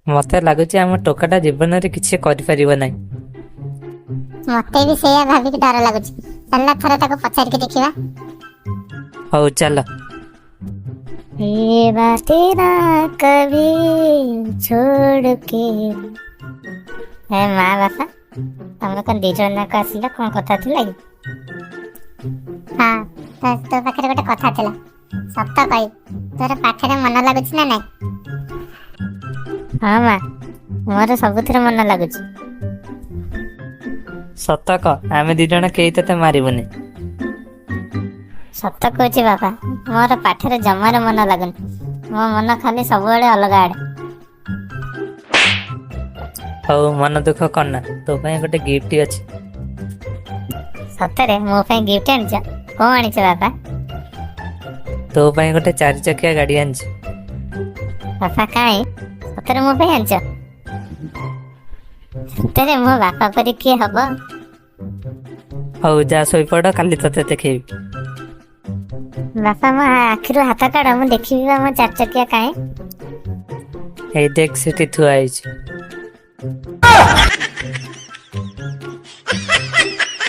ମତେ ଲାଗୁଛି ଆମ ଟୋକାଟା ଜୀବନରେ କିଛି କରିପାରିବ ନାହିଁ। ମତେ ବି ସେଇଆ ଭାବିକି ଡର ଲାଗୁଛି। ଚାଲ, ଥରେ ତାକୁ ପଚାରିକି ଦେଖିବା। ହଉ, ଚାଲ। ये बातें ना कभी छोड़ के। ଏ ମା, ବାପା, ତମେ କଣ ଦି ଜଣ ଯାକ ଆସିଲ? କଣ କଥା ଥିଲା କି? ହଁ, ତୋ ପାଖରେ ଗୋଟେ କଥା ଥିଲା। ସତ କହିବୁ, ତୋର ପାଠରେ ମନ ଲାଗୁଛି ନା ନାଇଁ? ହଁ ମା, ମୋର ସବୁଥିରେ ମନ ଲାଗୁଛି। ସତ କହ, ଆମେ ଦି ଜଣ କେହି ତତେ ମାରିବୁନି। ସତ କହୁଛି ବାପା, ମୋର ପାଠରେ ଜମାରୁ ମନ ଲାଗୁନି। ମୋ ମନ ଖାଲି ସବୁବେଳେ ଅଲଗା ଆଡ଼େ। ହଉ, ମନ ଦୁଃଖ କରନା, ତୋ ପାଇଁ ଗୋଟେ ଗିଫ୍ଟ ଅଛି। ସତରେ ମୋ ପାଇଁ ଗିଫ୍ଟ ଆଣିଛ? କଣ ଆଣିଛ ବାପା? ତୋ ପାଇଁ ଗୋଟେ 4 ଚକିଆ ଗାଡ଼ି ଆଣିଛି। ବାପା, କାଇଁ, ସତରେ ମୋ ପାଇଁ ଆଣିଛ? ସତରେ ମୋ ବାପା ପରି କିଏ ହବ? ହଉ, ଯା ଶୋଇପଡ଼, କାଲି ତତେ ଦେଖେଇବି। ବାପା, ମୋ ଆଖିରୁ ହାତ କାଢ଼, ମୁଁ ଦେଖିବି ବା ମୋ 4 ଚକିଆ କାଇଁ। ଏଇ ଦେଖ, ସେଠି ଥୁଆ ହେଇଛି।